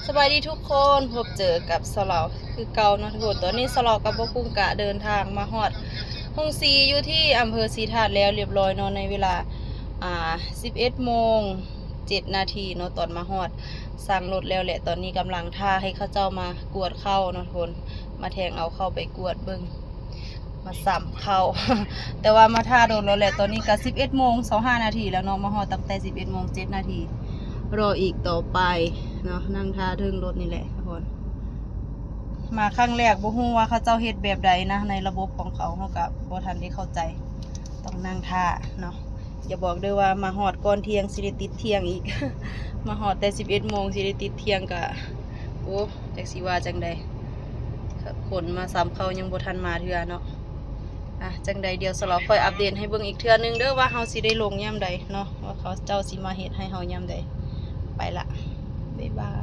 ສະບາຍດີທຸກຄົນ, ພົບເຈີກັບສາວລາວຄືເກົ່າເນາະທຸກຄົນ. ຕອນນີ້ສາວລາວກັບພໍ່ກຸ້ງກະເດີນທາງມາຮອດໂຮງສີຢູ່ທີ່ອຳເພີສີທາດແລ້ວລຽບຮ້ອຍເນາະ, ໃນເວລາ ອ່າ ສິບເອັດໂມງເຈັດນາທີເນາະ ຕອນມາຮອດ. ສັ່ງລົດແລ້ວແຫຼະ, ຕອນນີ້ກຳລັງຖ້າໃຫ້ເຂົາເຈົ້າມາກວດເຂົ້າເນາະທຸກຄົນ, ມາແທງເອົາເຂົ້າໄປກວດເບິ່ງ. ມາສ່ຳເຂົ້າ ແຕ່ວ່າມາຖ້າດົນແລ້ວແຫຼະ. ຕອນນີ້ກະສິບເອັດໂມງຊາວຫ້ານາທີແລ້ວເນາະ, ມາຮອດຕັ້ງແຕ່ສິບເອັດໂມງເຈັດນາທີ. ລໍອີກຕໍ່ໄປເນາະ, ນັ່ງຖ້າເທິງລົດນີ້ແຫຼະທຸກຄົນ. ມາຄັ້ງແລກບໍ່ຮູ້ວ່າເຂົາເຈົ້າເຮັດແບບໃດນະ, ໃນລະບົບຂອງເຂົາເຮົາກະບໍ່ທັນໄດ້ເຂົ້າໃຈ, ຕ້ອງນັ່ງຖ້າເນາະ. ຢ່າບອກເດີວ່າມາຮອດກ່ອນທ່ຽງຊິໄດ້ຕິດທ່ຽງອີກ. ມາຮອດແຕ່ສິບເອັດໂມງຊິໄດ້ຕິດທ່ຽງກະ ໂອ້ ຈັກຊິວ່າຈັ່ງໃດ, ຄົນມາສ່ຳເຂົ້າຍັງບໍ່ທັນມາເທື່ອເນາະ. ອ່ະ ຈັ່ງໃດດຽວສາວລາວຄ່ອຍອັບເດດໃຫ້ເບິ່ງອີກເທື່ອໜຶ່ງເດີ ວ່າເຮົາຊິໄດ້ລົງຍາມໃດເນາະ, ວ່າເຂົາເຈົ້າຊິມາເຮັດໃຫ້ເຮົາຍາມໃດ. ໄປລະ ບາຍບາຍ.